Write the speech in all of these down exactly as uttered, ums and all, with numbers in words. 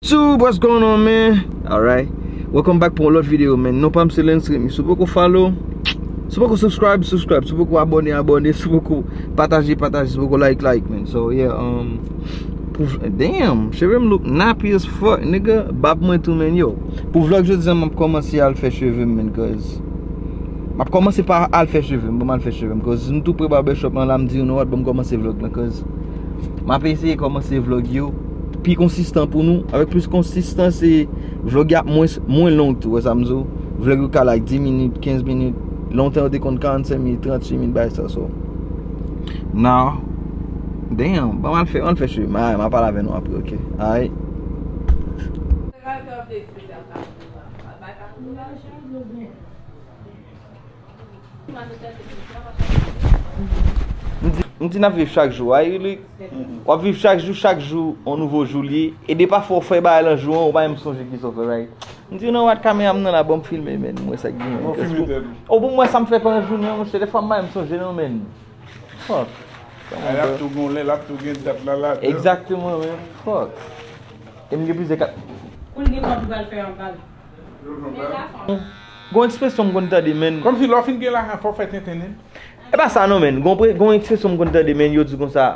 So, what's going on, man? Alright. Welcome back pou yon lòt videyo, man. Non pa m se Lens Remy. Si w poko follow, si w poko subscribe, subscribe. Si w poko abòne, abòne. Si w poko pataje, pataje. Si w poko like, like, man. So, yeah, um, pou, damn, cheve m look nappy as fuck, nigga. Bab mwen tou, man, yo. Pou vlog jodi a, m ap kòmanse al fè cheve m, man, cause m ap kòmanse pa al fè cheve m, ban m al fè cheve m, cause m tou pre barbershop lan la, m di, you know what, ban m kòmanse vlog lan, cause m ap eseye kòmanse vlog yo pi konsistan pou nou. Avèk plis konsistans, e vlog yo ap mwen, mwen long tou, wè sa m di w? Vlog yo ka like dis minit, kenz minit. Lontan yo te konn karannsenk minit, tranntuit minit, bagay sa, so. Now, damn, ban m al fè, al fè cheve m, alright, m ap pale avè nou apre, ok? Alright. M di, m di n ap viv chak jou, a, Eric? W ap viv chak jou, chak jou, yon nouvo jou li ye. E de pafwa, w fè bagay lan jou an, ou pa menm sonje kisa w fè, right? M di, you know what, kamera m nan la, ban m filme, man, m wè sa k gen, man. Bon, filme tèt ou. O, pou m wè sa m fè pandan jounen an, monchè, dèfwa m pa menm sonje, non, man. Fuck. L ap tou gon lè, l ap tou gen dat la ladan. Egzakteman, man. Fuck. E m gen plizyè kat. Pou l gen kòb, li pral fè yon bal. Gon ekspresyon m konn tande, man. Kòmsi lè w fin gen lajan, fò w fè tenten, nen. E pa sa non, man. Gon pre-, gon ekspresyon m konn tande, man, yo di konsa,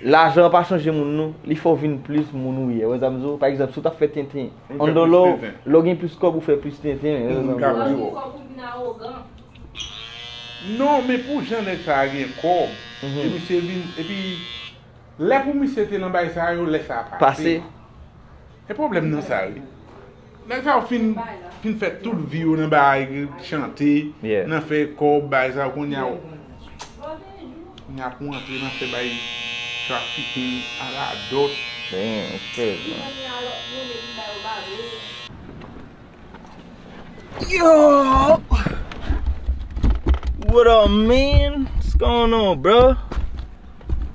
lajan an pa chanje moun, non. Li fè w vin plis moun ou ye. Wè sa m di w? Pa egzanp, si w t ap fè tenten, on the low, lè w gen plis kòb, ou fè plis tenten, man. Wè sa m di w? Lè w gen kòb, ou vin awogan. Non, men pou jan nèg sa a gen kòb, e misye vin, epi lè pou misye te nan bagay sa yo, lè sa a pase. Pase. E pwoblèm nan sa, wi. Nèg sa yo fin, fin fè tout vi yo nan bagay chante, nan fè kòb, bagay sa yo, kounye a, kounye a pou antre nan fè bagay trafiking a la dòt. Damn, it's crazy, man. Yo! What up, man? What's going on, bro?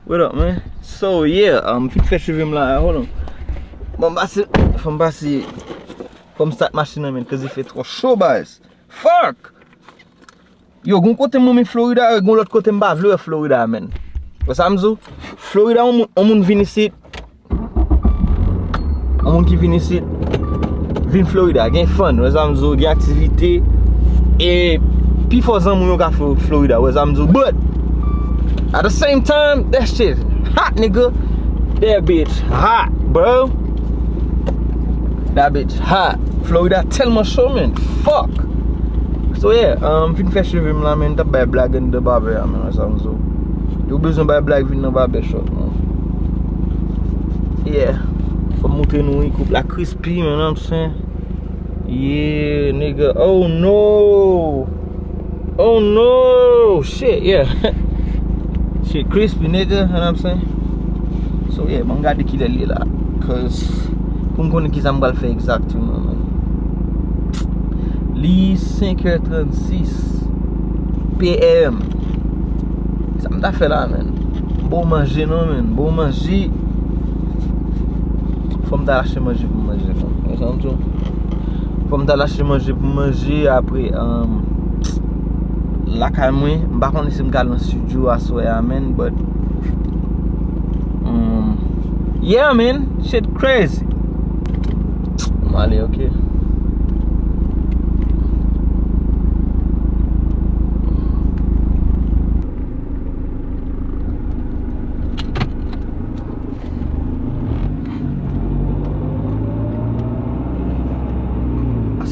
What up, man? So, yeah, um, m fin fè cheve m la, hold on. Bon, m pase, fò m pase, fò m start machin nan, man, cause il fait trop chaud, guys. Fuck! Yo, gon kote m renmen Florida, gon lòt kote m pa vle wè Florida, man. Wè sa m di w? Florida, yon moun, yon moun vin isit. Yon moun ki vin isit, vin Florida, gen fun, wè sa m di w, gen aktivite. E pifò zanmi w yo ka fè Florida, wè sa m di w. But, at the same time, that shit hot, nigga. That bitch hot, bro. That bitch hot. Florida tèlman cho, man. Fuck. So, yeah, um, m fin fè cheve m la, man, m t ap bay blag anndan barbè a, man, wè sa m di w. Yo bezwen bay blag, vin nan barbershop, man. Yeah. Fò m montre nou, wi, koup la crispy, you know what I'm saying? Yeah, nigga. Oh, no. Oh, no. Shit, yeah. Shit crispy, nigga, you know what I'm saying? So, yeah, ban m gade kilè l ye la. Cause, pou m konnen kisa m pral fè egzakteman, man. Li senk è trannsis P M. Sa m ta fè la, man? Bon manje, non, man. Bon manje. Fò m ta achte manje pou m manje, non. Wè sa m di w? Fò m ta achte manje pou m manje, apre, um, lakay mwen. M pa konnen si m ka al nan studio aswè a, man, but, um, yeah, man, shit crazy. M ale, ok.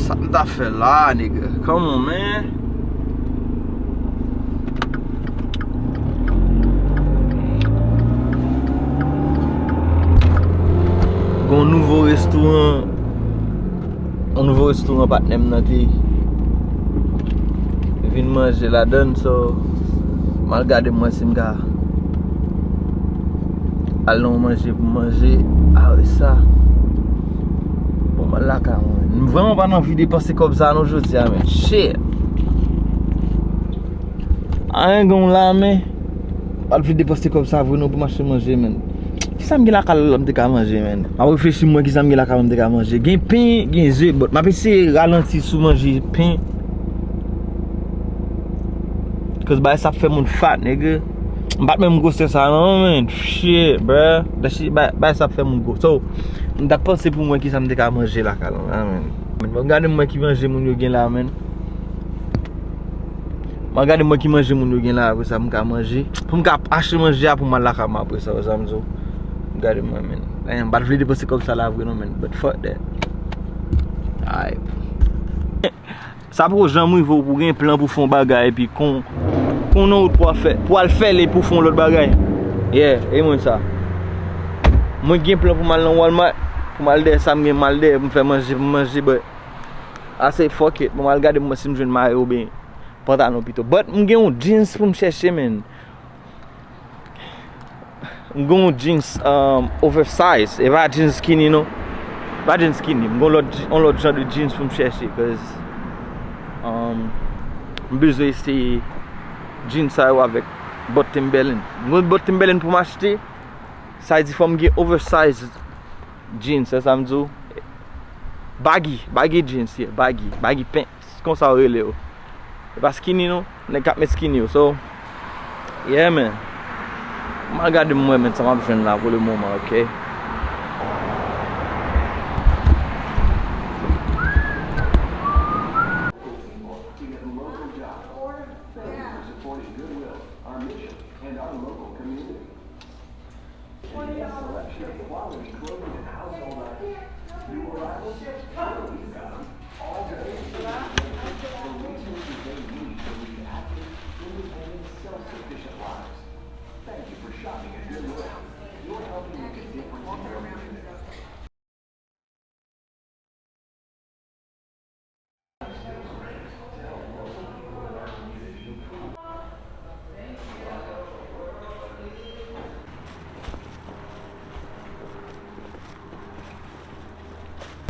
Sa m ta fè la, nigga? Come on, man. Gon nouvo restoran, yon nouvo restoran patnè m nan te vin manje ladann, so m al gade m wè si m ka al nan yon manje pou m manje. Apre sa, bon, m al lakay mwen. M vrèman pa nan anvi depanse kòb sa non jodi a, men shit. Anyen gen w la, men. Pa anvi depanse kòb sa vre non pou m achte manje, men. Kisa m gen lakay la m te ka manje, men? M ap reflechi m wè kisa m gen lakay la m te ka manje. Gen pen, gen ze, but m ap eseye ralanti sou manje pen. Cause bagay sa ap fè moun fat, nigga. M pa t menm gwosè sa non, man. Shit, bruh. That shit, bay, bay sa ap fè moun gwo. So, m t ap panse pou m wè kisa m te ka manje lakay la, man. Man, bon, gade m wè ki manje moun yo gen la, man. Mwen gade mwen ki manje moun yo gen la, apre sa m ka manje. Pou m ka achte manje a pou m al lakay mwen apre sa, wè sa m di w. Gade mwen, man. Eh, m pa t vle depanse kòb sa la vre non, man, but fuck that. Alright. Sa poko janm rive w pou gen plan pou fè yon bagay, epi kon, kon nan wout pou al fè, pou al fè l, epi w fè yon lòt bagay. Yeah, e mwen sa. Mwen gen plan pou m al nan Walmart, pou m al dèyè sa m gen, m al dèyè, pou m fè manje, pou m manje, but I say fuck it, pou m al gade mwen si m jwenn mayo oubyen pantalon pito. But m gen yon jeans pou m chèche, man. M gen yon jeans, um, oversize. E pa jeans skinny, non. E pa jeans skinny. M gen yon lòt, yon lòt jan de jeans pou m chèche, cause, um, m bezwen eseye jeans sa yo avèk bòt Timberland. M gen bòt Timberland pou m achte. Sa vle di fò m gen oversize jeans, se sa m di w. Baggy, baggy jeans, yeah, baggy, baggy pants, konsa yo rele yo. E pa skinny non, nèg k ap met skinny yo. So, yeah man. M a gade m wè, man, sa m ap jwenn la pou le moman, ok?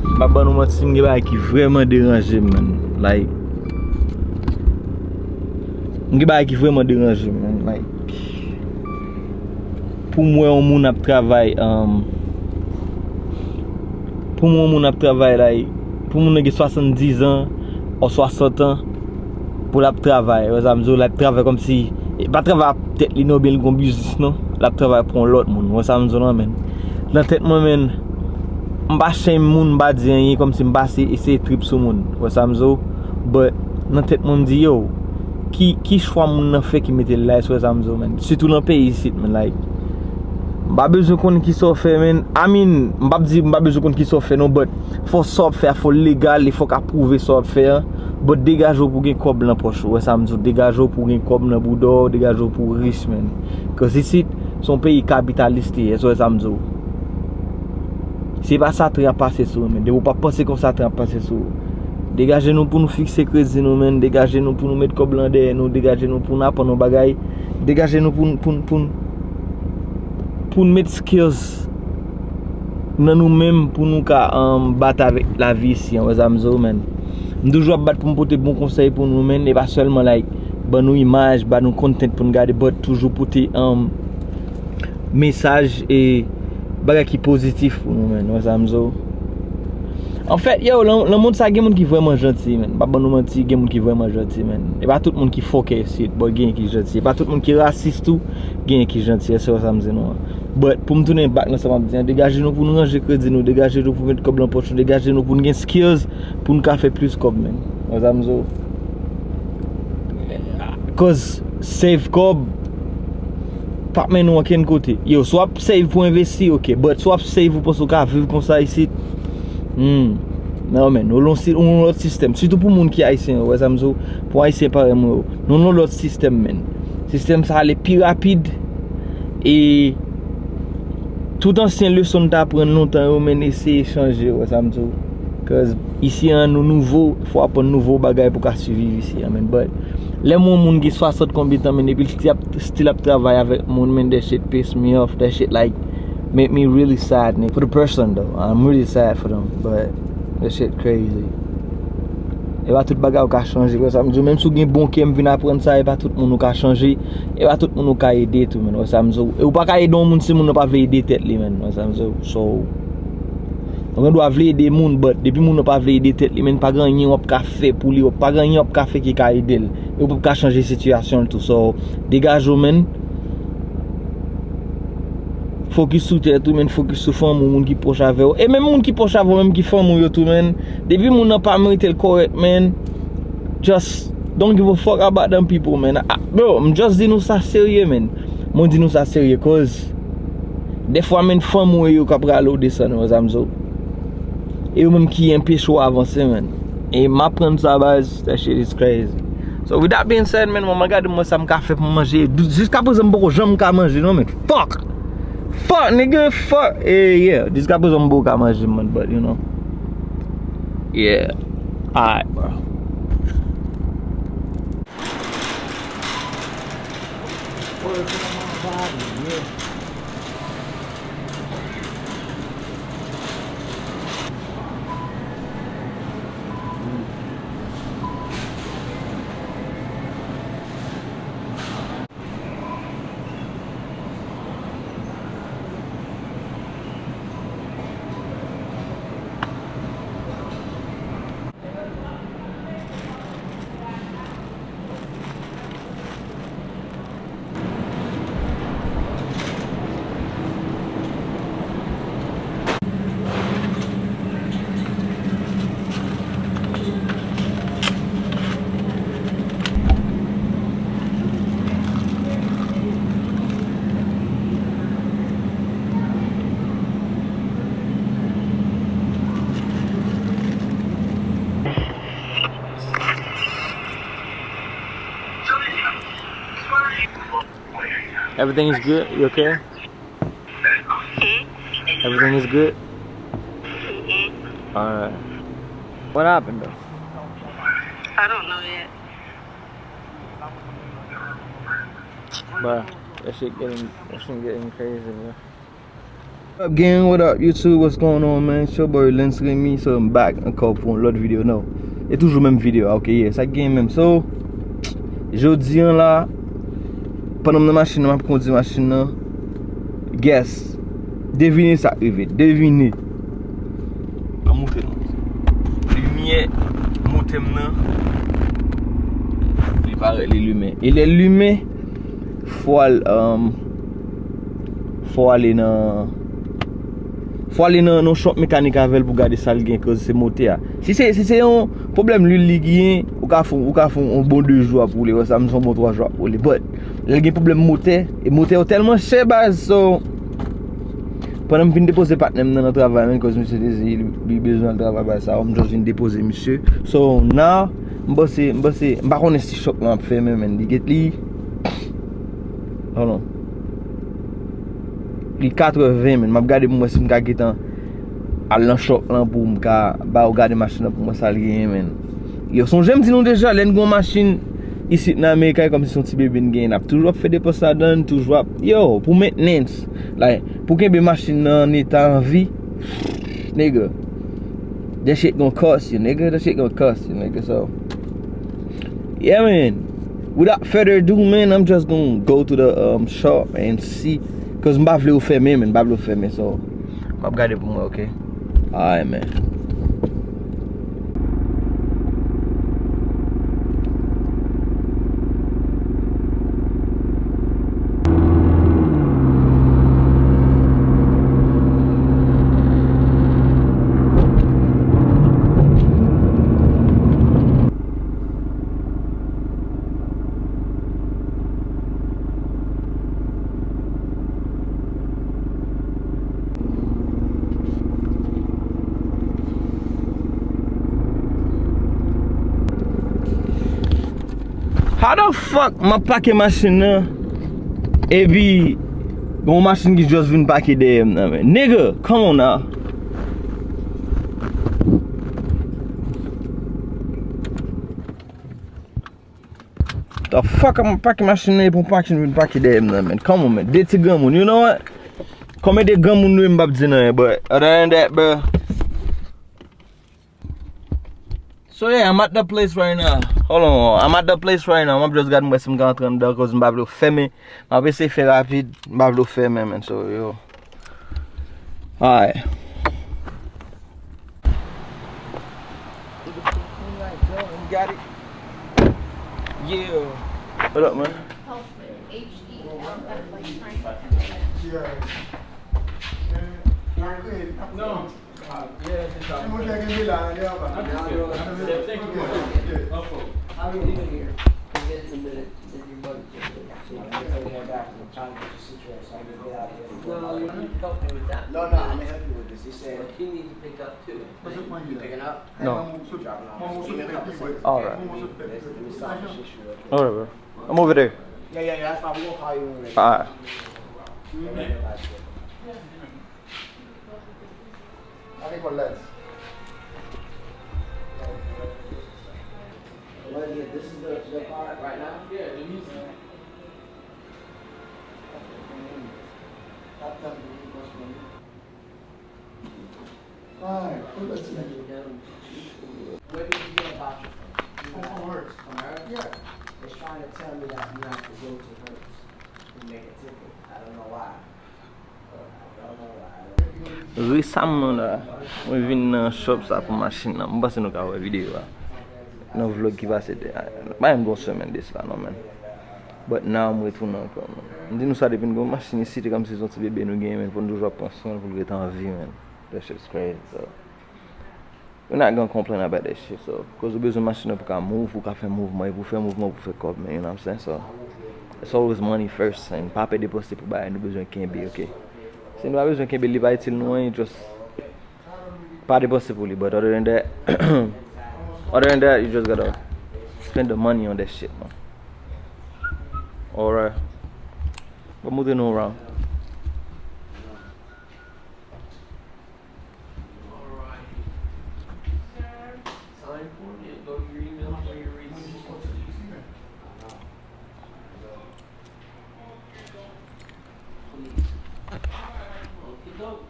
M pa ban nou manti, m gen bagay ki vrèman deranje m, man. Like, m gen bagay ki vrèman deranje m, man. Like, pou m wè yon moun ap travay, um, pou m wè yon moun ap travay, like, pou moun nan gen swasanndizan ou swasant an, pou l ap travay, wè sa m di w, l ap travay kòmsi, e pa travay ap tèt li non, oubyen l gon biznis non, l ap travay pou yon lòt moun, wè sa m di w lan, man. Nan tèt mwen, man, m pa shame moun, m pa di anyen, kòmsi m pa se eseye trip sou moun, wè sa m di w, but nan tèt mwen m di, yo, ki, ki chwa moun nan fè ki mete l la, wè sa m di w, man, sitou nan peyi isit, man, like, m pa bezwen konn kisa w fè, man, I mean, m p ap di m pa bezwen konn kisa w fè non, but fò sa w ap fè a, fò l legal, e fò w ka pwouve sa w ap fè a. But degaje w pou w gen kòb nan pòch ou. Wè sa m di w, degaje w pou w gen kòb nan bouda w, degaje w pou w rich, man. Cause isit, se yon peyi kapitalis li ye, èske w wè sa m di w? Se pa sa tren ap pase sou ou, man. Depi w pa panse konsa, tren ap pase sou ou. Degaje nou pou nou fikse kredi nou, man. Degaje nou pou nou met kòb lan dèyè nou. Degaje nou pou n aprann yon bagay. Degaje nou pou n, pou n, pou n, pou n met skills nan nou menm pou nou ka, um, bat avèk lavi isi an, wè sa m di w, man. M toujou ap bat pou m pote bon konsèy pou nou, man, e pa sèlman, like, ban nou imaj, ban nou content pou n gade, but toujou pote, um, mesaj e bagay ki pozitif pou nou, man, wè sa m di w. Anfèt, yo, nan, nan mond sa, gen moun ki vrèman janti, man. M pa ban nou manti, gen moun ki vrèman janti, man. E pa tout moun ki fòkè isit, but genyen ki janti. E pa tout moun ki rasis tou, genyen ki janti, èske w wè sa m di nou an? But, pou m tounen back nan sa m ap di an, degaje nou pou nou ranje kredi nou, degaje nou pou met kòb lan pòch nou, degaje nou pou n gen skills, pou n ka fè plis kòb, man. Wè sa m di w? Cause save kòb p ap mennen w okenn kote. Yo, si w ap save pou envesti, ok. But si w ap save ou panse w ka viv konsa isit, hmm, non, man, nou lan yon lòt sistèm. Sitou pou moun ki ayisyen, wè sa m di w, pou ayisyen parèy mwen yo. Nou lan yon lòt sistèm, man. Sistèm sa ale pi rapid. E tout ansyen leson n t aprann lontan yo, man, eseye chanje, wè sa m di w. Cause isi an nou nouvo, fò w aprann nouvo bagay pou w ka siviv isi an, man. But lè m wè yon moun gen swasant konbyen tan, man, epi l still ap, still ap travay avèk moun, man, that shit piss me off. That shit, like, make me really sad, nigga. For the person, though, I'm really sad for them, but that shit crazy. E pa tout bagay ou ka chanje, wè sa m di w. Menm si w gen bon kè, m vin aprann sa, e pa tout moun ou ka chanje, e pa tout moun ou ka ede tou, man, wè sa m di w. E ou pa ka ede yon moun si moun nan pa vle ede tèt li, man, wè sa m di w. So, ou gen dwa vle ede moun, but depi moun nan pa vle ede tèt li, man, pa gen anyen w ap ka fè pou li, pa gen anyen w ap ka fè ki ka ede l. E ou p ap ka chanje sitiyasyon l tou. So, degaje w, man. Fokis sou tèt ou, man, fokis sou fanmi w, moun ki pwòch avè w. E menm moun ki pwòch avè w, menm ki fanmi w yo tou, man. Depi moun nan pa merite l kòrèk, man, just don't give a fuck about them people, man. Ah, bro, m just di nou sa serye, man. Mwen di nou sa serye, cause dèfwa, man, fanmi w yo k ap rale w desann, wè sa m di w. E yo menm ki anpeche w avanse, man. E m aprann sa, baz, that shit is crazy. So, with that being said, man, mwen, mwen gade mwen sa m ka fè pou m manje. Jiska prezan, m poko janm ka manje, non, man. Fuck! Fuck, nigga, fuck! Eh, yeah, jiska prezan, m poko ka manje, man, but, you know. Yeah. Alright, bro. Everything is good? You okay? Hmm? Everything is good? Mm-mm. Alright. What happened though? I don't know yet. Bruh, that shit getting, that shit getting crazy, bro. What up, gang? What up, YouTube? What's going on, man? It's your boy, Lens Remy. So, I'm back ankò pou yon lòt videyo, non. E toujou menm videyo a, ok, yeah. Sa k gen menm. So, jodi a la, pandan m nan machin nan, m ap kondi machin nan. Guess. Devine sa k rive. Devine. An monte non. Limyè mote m nan. Li parèt, li limen. E lè l limen, fò al, um, fò ale nan, fò ale nan, nan shop mekanik avè l pou gade sa l gen, koz se motè a. Si se, si se yon pwoblèm lwil li genyen, ou ka fè, ou ka fè yon bon de jou ap woule, wè sa, m di yon bon twa jou ap woule. But, lè l gen pwoblèm motè, e motè yo tèlman chè, baz, so, pandan m vin depoze patnè m nan, nan travay, man, koz misye te di li, li bezwen al travay, bagay sa, m just vin depoze misye. So, now, m panse, m panse, m pa konnen si shop lan ap fèmen, man, li get li, hold on. Li katrèven, man. M ap gade pou m wè si m ka gentan al nan shop lan pou m ka ba yo gade machin nan pou m wè sa l genyen, man. Yo, sonje m di nou deja, lè n gen yon machin isit nan Amerik, e kòmsi se yon ti bebe n genyen, n ap toujou ap fè depans ladan l, toujou ap, yo, pou maintenance, like, pou kenbe machin nan an eta an vi, nigga, that shit gonna cost you, nigga, that shit gonna cost you, nigga, so. Yeah, man. Without further ado, man, I'm just gonna go to the, um, shop and see. Cause m pa vle yo fèmen, man. M pa vle yo fèmen, so. M ap gade pou mwen, ok? Alright, man. How the fuck m ap pake machin nan epi gon machin ki just vin pake dèyè m nan, man? Nigga, come on now. The fuck, m ap pake machin nan epi yon machin vin pake dèyè m nan, man. Come on, man. De ti granmoun, you know what? Konbyen de granmoun nou ye, m p ap di nan, but other than that, bro. So yeah, I'm at the place right now. Hold on, I'm at the place right now. M ap just gade m wè si m ka antre anndan, cause m pa vle yo fèmen. M ap eseye fè rapid, m pa vle yo fèmen, man. So, yo. Alright. Got it. Yeah. What up, man? H E L F, like, trying to. Non. Ah, yeah, se sa. Moun ki gen la, li anba. Thank you, man. Alo. No, no, I'm gonna help you with this. He said, but you need to pick up too. Picking up? No. Alright. Let me stop this issue real quick. Alright, bro. I'm over there. Yeah, yeah, yeah, that's fine. We're gonna call you when we're ready. Alright. Allez, collègue. This is the, the part right now? Yeah, the music. Alright, put that to me. Where did you get a voucher from? From Hertz. From Hertz? Yeah. It's trying to tell me that you have to go to Hertz and make a ticket. I don't know why. Resaman la, mwen vin nan shop sa pou machin nan. Mwen panse nou ka wè videyo a nan vlog ki pase te, pa menm gon semèn de sa non, man. But now m retounen ankò, man. M di nou sa depi n gen yon machin isit, e kòmsi se yon ti bebe nou genyen, man, pou n toujou ap pran swen l pou l ret an vi, man. That shit's crazy, so. We're not gonna complain about that shit, so, 'cause ou bezwen machin nan pou ka move, pou ka fè mouvman, e pou fè mouvman, pou fè kòb, man, you know what I'm saying? So, it's always money first, and pa pè depanse pou bagay nou bezwen kenbe, ok? Si nou pa bezwen kenbe, li pa itil nou anyen, just pa depanse pou li, but other than that, other than that, you just gotta spend the money on that shit, man. Alright. Ban m montre nou around. Alright. Sign for me and go to your email for your receipt. Please. Okie doke.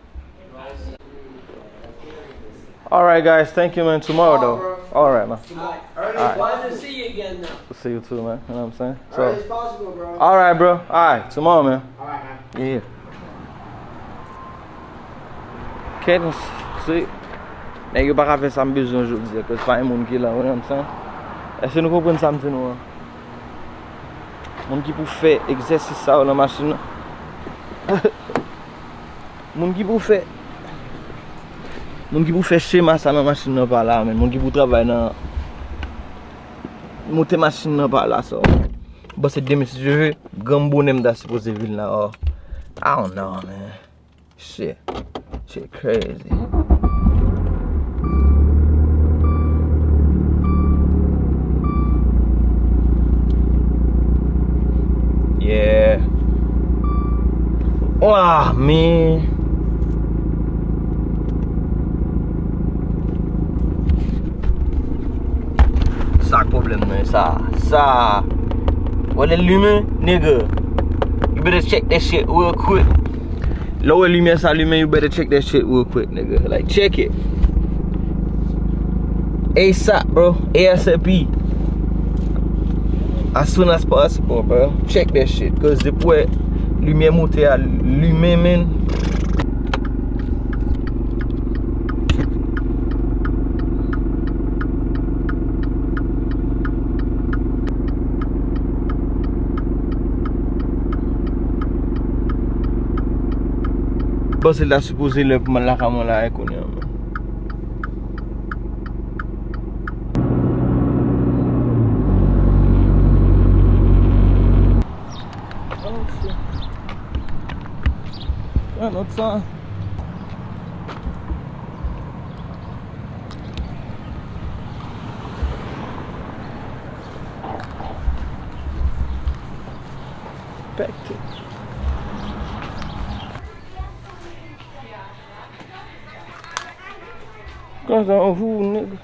Alright, guys, thank you, man. Tomorrow, though. Alright, man. Alright. Glad to see you again, though. See you too, man. You know what I'm saying? So, early as possible, bro. Alright, bro. Alright, tomorrow, man. Alright, man. Yeah. Kèt, si nèg yo pa ka fè sa m bezwen jodi a, 'cause pa gen moun ki la, you know what I'm saying? Èske nou konprann sa m di nou an? Moun ki pou fè egzèsis sa yo nan machin nan. Moun ki pou fè, moun ki pou fè chema sa nan machin nan pa la, men moun ki pou travay nan mote machin nan pa la, so. Bon, se demen, si Dye ve, gran bonè m ta sipoze vin la, oh. I don't know, man. Shit. Shit crazy. Yeah. Ah, man. Sa k pwoblèm nan, sa. Sa. Wè lè l limen, nigga. You better check that shit real quick. Lè w wè limyè sa limen, you better check that shit real quick, nigga. Like, check it. ASAP, bro. ASAP. As soon as possible, bro. Check that shit. 'Cause depi w wè limyè motè a limen, man. Panse l ta sipoze lè pou m al lakay mwen la, e kounye a, man. An nòt sa. Pèk. Konsa, on who, nigga?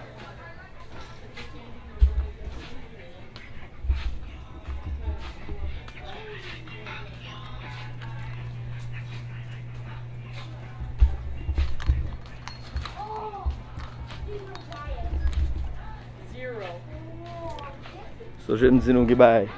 So, je m di nou ki bagay.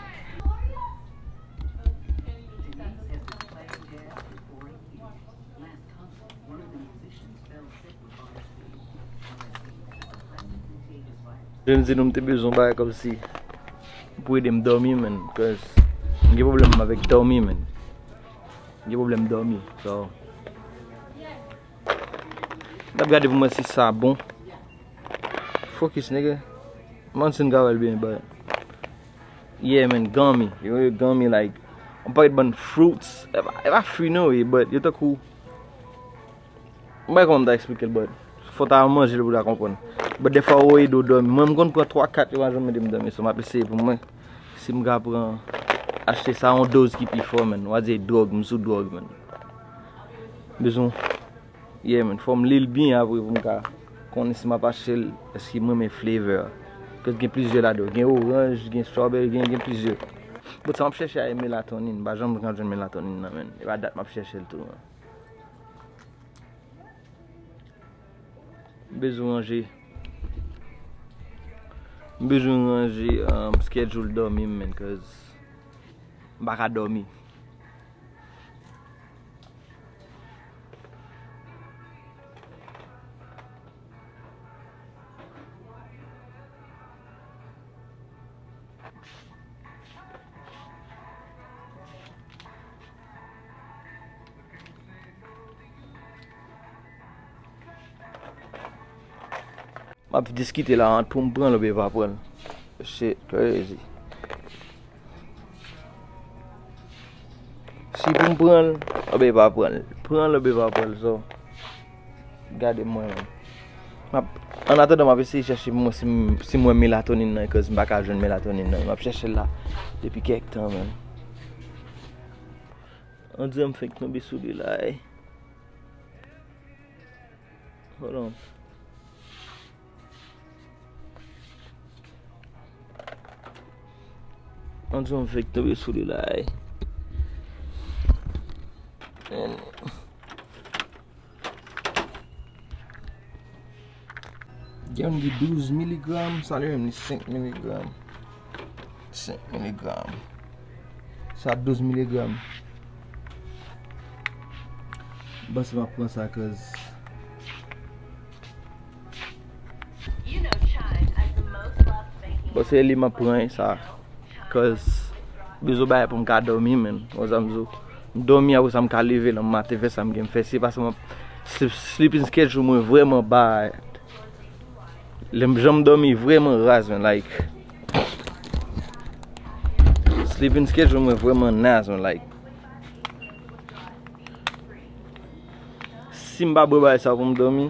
Je m di nou m te bezwen bagay kòmsi pou ede m dòmi, man, 'cause m gen pwoblèm avèk dòmi, man. M gen pwoblèm dòmi, so. N ap gade pou mwen si sa bon. Focus, nigga. Mwen si n ka wè l byen, but yeah, man, gummy. Yo, yo gummy, like, yon pakèt bann fruits. E pa, e pa fwi non, wi, but yo tankou, m pa kòman m ta eksplike l, but fò w ta manje l pou w ta konprann. But dèfwa yo ede w dòmi. Mwen, m konn pran twa, kat, yo pa janm ede m dòmi. So, m ap eseye pou mwen. Si m ka pran, achte sa yon doz ki pi fò, man. W a di dwòg, m sou dwòg, man. Bezwen, yeah, man. Fò m li l byen apre pou m ka konnen si m ap achte l, èske m renmen flavor a. Paske gen plizyè ladan. Gen oranj, gen strawberry, gen, gen plizyè. But sa m ap chèche a e melatonin. M pa janm ka jwenn melatonin nan, man. E pa dat m ap chèche l tou, man. M bezwen ranje. M bezwen ranje, um, schedule dòmi m, man, cause m pa ka dòmi. M ap diskite la ant pou m pran l oubyen pa pran l. Shit crazy. Si pou m pran l oubyen pa pran l. Pran l oubyen pa pran l, so. Gade mwen, man. M ap, an atandan, m ap eseye chèche pou mwen si m, si m wè melatonin nan, cause m pa ka jwenn melatonin nan. M ap chèche l la depi kèk tan, man. On dirait m fenk tonbe sou li la, ey. Hold on. On dirait m fenk tonbe sou li la, ey. Man. Gen youn ki douz miligram, sa li menm li senk miligram. Senk miligram. Sa douz miligram. M panse m ap pran sa, cause bon, se li m ap pran, sa. Cause bezwen bagay pou m ka dòmi, man. Wè sa m di w. M dòmi, apre sa m ka leve nan maten, fè sa m gen m fè. Se pa sa m ap, sleep, sleeping schedule mwen vrèman bad. Lè m, jan m dòmi vrèman raz, man, like. Sleeping schedule mwen vrèman naze, man, like. Si m pa bwè bagay sa pou m dòmi,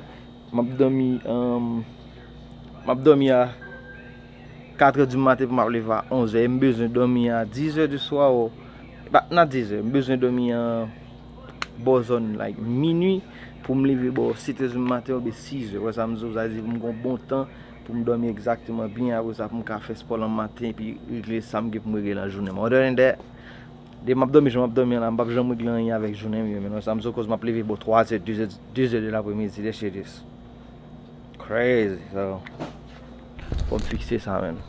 m ap dòmi, um, m ap dòmi a katrè di maten pou m ap leve a onzè. E m bezwen dòmi a dizè di swa, o, pa, not dizè, m bezwen dòmi a bò zòn, like, minui, pou m leve bò setè di maten oubyen sizè. Wè sa m di w, sa vle di pou m gen yon bon tan pou m dòmi egzakteman byen, apre sa pou m ka fè spò nan maten epi regle sa m gen pou m regle nan jounen. Other than that, depi m ap dòmi, jan m ap dòmi an la, m p ap janm regle anyen avèk jounen m yo, man. Wè sa m di w, koz m ap leve bò twazè, dezè, dezè de lapremidi, that shit is crazy, so, fò m fikse sa, man.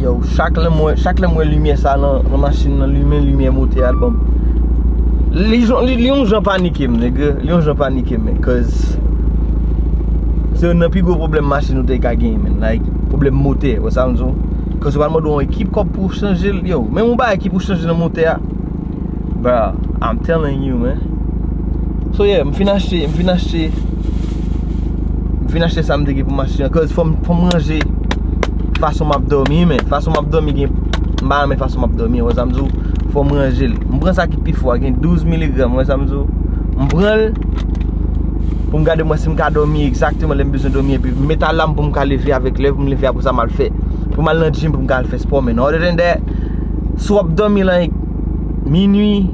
Yo, chak lè m wè, chak lè m wè limyè sa nan, nan machin nan limen, limyè motè a, l ban m. Li, li, li yon jan panike m, nèg. Li yon jan panike m, man, cause se youn nan pi gwo pwoblèm machin ou te ka genyen, man. Like, pwoblèm motè, wè sa m di w. Cause yo pral mande w yon ekip kòb pou w chanje l, yo. Menm yon bagay ki pou chanje nan motè a. Bro, I'm telling you, man. So, yeah, m fin achte, m fin achte, m fin achte sa m te gen pou m achte an. Cause fò m, fò m ranje fason m ap dòmi, man. Fason m ap dòmi gen, m pa renmen fason m ap dòmi, wè sa m di w. Fò m ranje l. M pran sa ki pi fò a, gen douz miligram, wè sa m di w. M pran l pou m gade mwen si m ka dòmi egzakteman lè m bezwen dòmi, epi m met alam pou m ka leve avèk lè pou m leve, apre sa m al fè, pou m al nan gym pou m ka al fè spò, man. Other than that, si w ap dòmi like minui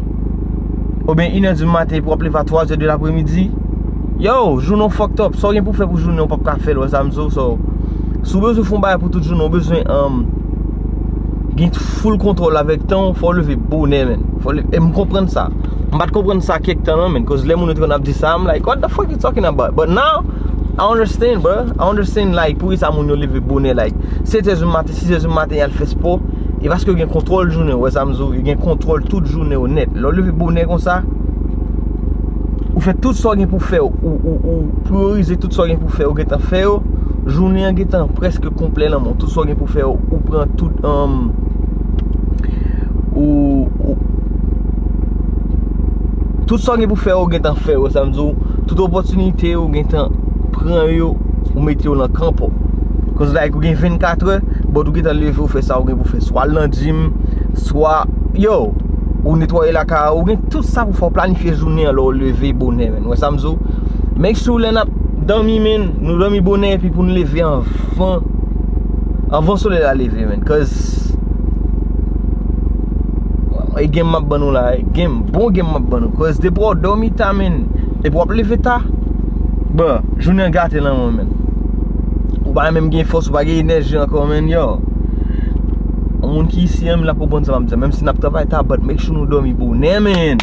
oubyen inè di maten epi w ap leve a twazè de lapremidi, yo, jounen w fucked up. Sa w gen pou w fè pou jounen w p ap ka fè l, wè sa m di w. So, si w bezwen fè yon bagay pou tout jounen, w bezwen, um, gen full kontwòl avèk tan w, fò w leve bonè, man. Fò w leve, e m konprann sa. M pa t konprann sa kèk tan non, man, cause lè moun yo te konn ap di sa, I'm like, "What the fuck you talking about?" But now, I understand, bro. I understand, like, poukisa moun yo leve bonè, like, setè di maten, sizè di maten, y al fè spò. E paske yo gen kontwòl jounen, wè sa m di w, yo gen kontwòl tout jounen yo nèt. Lè w leve bonè konsa, ou Fè tout sa w gen pou fè, ou, ou, ou priyorize tout sa w gen pou fè, ou gentan fè yo. Jounen an gentan prèske konplè nan men w. Tout sa w gen pou fè, ou pran tout, um, ou, ou, tout sa w gen pou fè, ou gentan fè yo, sa m di w, tout opòtinite, ou gentan pran yo, ou mete yo nan kan pa w. Cause like, ou gen vennkatrè, but ou gentan leve, ou fè sa ou gen pou fè. Swa al nan gym, swa, yo, ou netwaye lakay ou, ou gen tout sa pou fè, ou planifye jounen an lè ou leve bonè, man. Wè sa m di w? Make sure lè n ap dòmi, man, nou dòmi bonè epi pou n leve anvan, anvan solèy la leve, man. Cause, e game m ap ban nou la, e game, bon game m ap ban nou. Cause depi w dòmi ta, man, epi w ap leve ta, bro, jounen an gate nan men w, man. Ou pa menm gen fòs, ou pa gen enèji ankò, man, yo. Yon moun ki isi an, l ap konprann sa m ap di. Menm si n ap travay ta, but make sure nou dòmi bonè, man.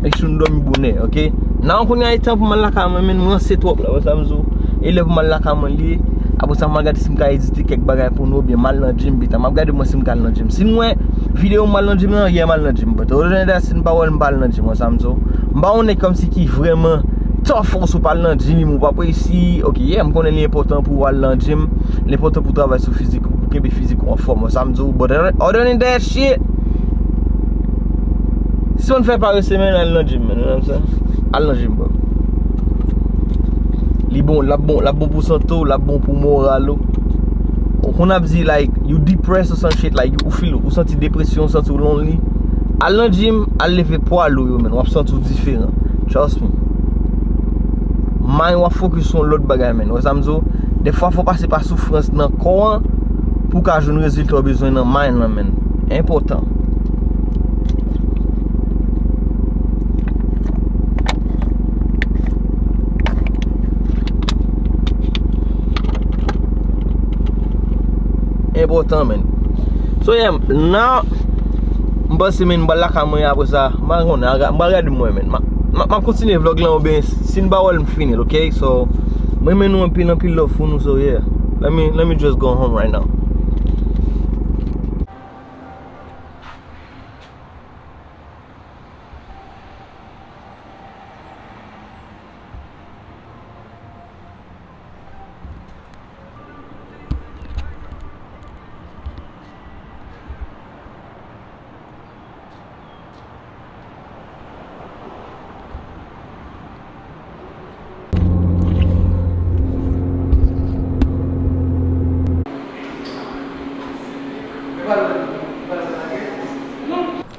Make sure nou dòmi bonè, ok? Nan kounye a, e tan pou m al lakay mwen, man, m ranse twòp la, wè sa m di w. E lè pou m al lakay mwen li ye. Apre sa, m al gade si m ka edite kèk bagay pou nou, oubyen m al nan gym pita. M ap gade mwen si m ka al nan gym. Si m wè videyo m al nan gym nan, yeah, m al nan gym. But other than that, si m pa wè l, m pa al nan gym, wè sa m di w. M pa yon nèg kòmsi ki vrèman tough, ou si w pa al nan gym, ou p ap reyisi. Ok, yeah, m konnen li enpòtan pou w al nan gym. Li enpòtan pou w travay sou fizik ou, pou kenbe fizik ou anfòm, wè sa m di w. But other than that shit, si w fè parese, man, al nan gym, man, you know what I'm saying? Al nan gym, bro. Li bon, l ap bon, l ap bon pou sante w, l ap bon pou moral ou. Ou konn ap di, like, you depressed or some shit, like, ou feel, ou santi depresyon, ou santi w lonely. Al nan gym, al leve pwa lou yo, man. W ap santi w diferan. Trust me. Mind w ap focus sou yon lòt bagay, man. Wè sa m di w? Dèfwa, fò w pase pa soufrans nan kò an pou w ka jwenn rezilta w bezwen nan mind lan, man. Enpòtan. Enpòtan, man. So, yeah, now, m panse, man, m pral lakay mwen apre sa. M pa konnen, m pral gade mwen, man. M ap kontinye vlog lan, oubyen si n pa wè l, m fini l, ok? So, m renmen nou anpil, anpil love pou nou, so, yeah. Let me, let me just go home right now.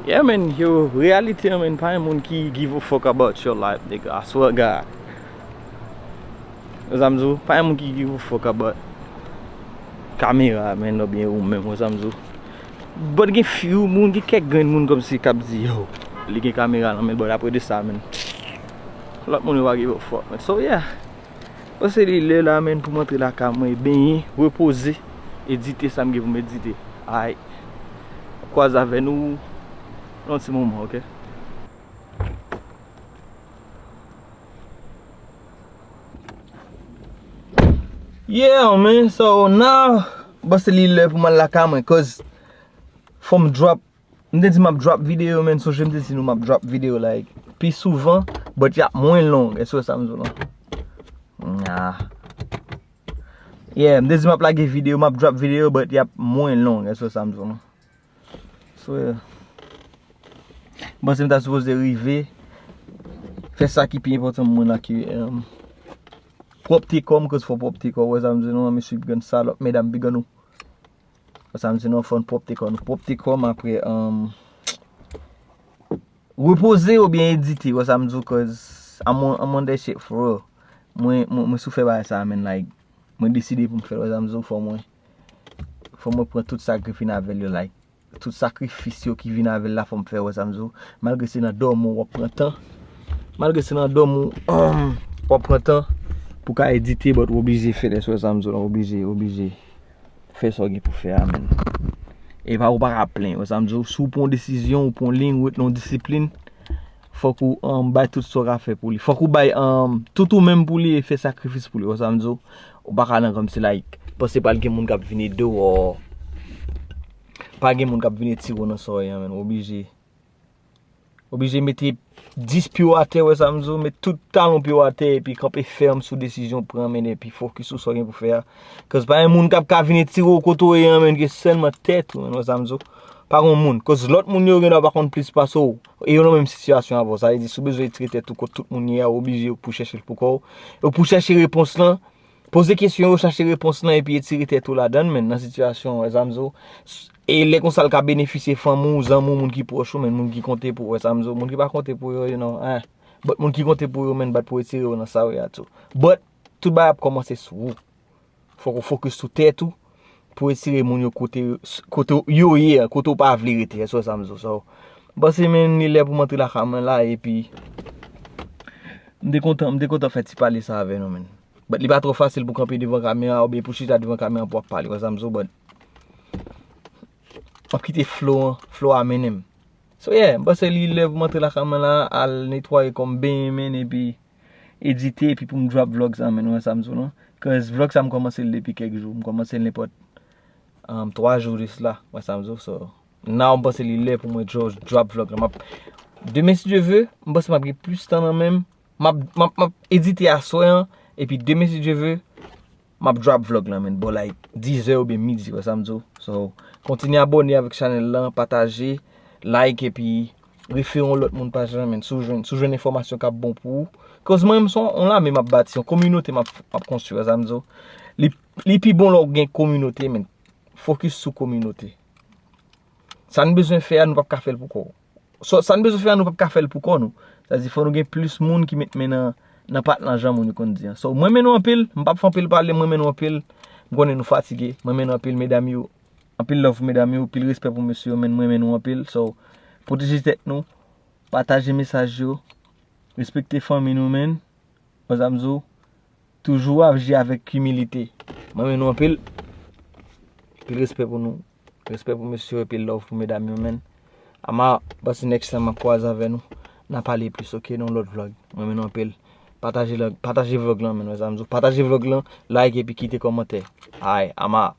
Yeah, man, yo, reyalite an, man, pa gen moun ki give a fuck about your life, nigga. I swear to God. Wè sa m di w, pa gen moun ki give a fuck about kamera, man, oubyen ou menm, wè sa m di w. But gen few moun, gen kèk grenn moun kòmsi k ap di, yo, li gen kamera nan men l, but apre de sa, man, lòt moun yo pa give a fuck, man. So, yeah. Panse li lè la, man, pou m antre lakay mwen, benyen, repoze, edite sa m gen pou m edite. Alright. Kwaze avè nou nan yon ti moman, ok? Yeah, man, so now, panse li lè pou m al lakay mwen, cause fò m drop, m te di m ap drop videyo, man, sonje m te di nou m ap drop videyo, like, pi souvan, but y ap mwen long, èske w wè sa m di w lan? Nah. Yeah, m te di m ap lage videyo, m ap drop videyo, but y ap mwen long, èske w wè sa m di w lan? So, yeah. M panse m ta sipoze rive fè sa ki pi enpòtan pou mwen la ki, um, pwòpte kò m, cause fò pwòpte kò w, wè sa m di w lan, mesye pi grann salòp, medam pi grann ou. Wè sa m di w lan, fò n pwòpte kò nou, pwòpte kò m, apre, um, repoze oubyen edite, wè sa m di w, cause I'm on, I'm on that shit for real. Mwen, mwen, mwen sou fè bagay sa, man, like, mwen deside pou m fè l, wè sa m di w, fò mwen, fò mwen pran tout sa k vin avè l yo, like, tout sakrifis yo ki vin avè l la, fò m fè, wè sa m di w. Malgre se nan dòmi w w ap pran tan, malgre se nan dòmi w, um, w ap pran tan pou ka edite, but w oblije fè l, wè sa m di w lan, w oblije, w oblije fè sa w gen pou fè a, man. E pa, ou pa ka plenyen, wè sa m di w, si w pran yon desizyon, ou pran yon liy, ou ret nan yon disiplin, fòk ou, um, bay tout sa w ka fè pou li. Fòk ou bay, um, tout ou menm pou li e fè sakrifis pou li, wè sa m di w. Ou pa ka nan kòmsi, like, panse pral gen moun k ap vin ede w, pa gen moun k ap vin etire w nan sa w ye an, man. Ou oblije Oblije mete dis pye w atè, wè sa m di w, met tout talon pye w atè epi kanpe fèm sou desizyon w pran, men, epi fokis sou sa w gen pou fè a. Cause pa gen moun k ap ka vin etire w kote w ye an, men, ke sèlman tèt ou, men, wè sa m di w. Pa gen moun, cause lòt moun yo gendwa pa konn plis pase w, e yo nan menm sitiyasyon avè w. Sa vle di, si w bezwen etire tèt ou kot tout moun ye a, ou oblije pou chèche l pou kò w. E pou chèche repons lan, poze kesyon yo, chache repons lan, epi etire tèt ou ladan l, men, nan sitiyasyon, wè sa m di w. E lè konsa l ka benefisye fanmi w, zanmi w, moun ki pwòch ou, men, moun ki konte pou ou, wè sa m di w, moun ki pa konte pou yo, you know, eh. But moun ki konte pou yo, men, bat pou etire yo nan sa w ye a tou. But tout bagay ap kòmanse sou ou. Fòk ou fokis sou tèt ou pou etire moun yo kote, kote yo ye a, kote w pa vle rete, èske w wè sa m di w? So, m panse, men, li lè pou m antre lakay mwen la, epi m te kontan, m te kontan fè ti pale sa avè nou, men. But li pa twò fasil pou kanpe devan kamera oubyen pou chita devan kamera pou w ap pale, wè sa m di w, but m ap kite flow an, flow a mennen m. So yeah, m panse li lè pou m antre lakay mwen la, al netwaye kò m, benyen, men, epi edite, epi pou m drop vlog sa, men, wè sa m di w lan. Cause vlog sa m kòmanse l depi kèk jou, m kòmanse l nenpòt um, twa jou de sila, wè sa m di w. So, now m panse li lè pou mwen dro- drop vlog la. M ap, demen, si Dye ve, m panse m ap gen plis tan nan men m. M ap, m ap, m ap edite aswè an, epi demen, si Dye ve, m ap drop vlog la, men, bò, like, dizè oubyen midi, wè sa m di w. So, kontinye abòne avèk chanèl lan, pataje, like, epi refere yon lòt moun paj lan, men, si w jwenn, si w jwenn enfòmasyon k ap bon pou ou. Cause mwen menm se yon lame m ap bati, yon kominote m ap, m ap konstwi, wè sa m di w. Li, li pi bon lè w gen kominote, men, fokis sou kominote. Sa n bezwen fè a, nou p ap ka fè l pou kò w. So, sa n bezwen fè a, nou p ap ka fè l pou kò nou. Sa di, fò nou gen plis moun ki met men nan, nan pat lan, jan moun yo konn di an. So, mwen renmen nou anpil, m p ap fè anpil pale, mwen renmen nou anpil. M konnen nou fatige, mwen renmen nou anpil, medam yo. Anpil love pou medam yo, anpil respè pou mesye yo, men mwen renmen nou anpil. So, pwoteje tèt nou, pataje mesaj yo, respekte fanmi nou, men. Wè sa m di w, toujou aji avèk imilite. Mwen renmen nou anpil. Anpil respè pou nou. Respè pou mesye yo, anpil love pou medam yo, men. Ama, m panse next time m ap kwaze avè nou. N a pale plis, ok, nan yon lòt vlog. Mwen renmen nou anpil. Pataje, pataje vlog lan, men, wè sa m di w. Pataje vlog lan, like epi kite kòmantè. Ay, ama.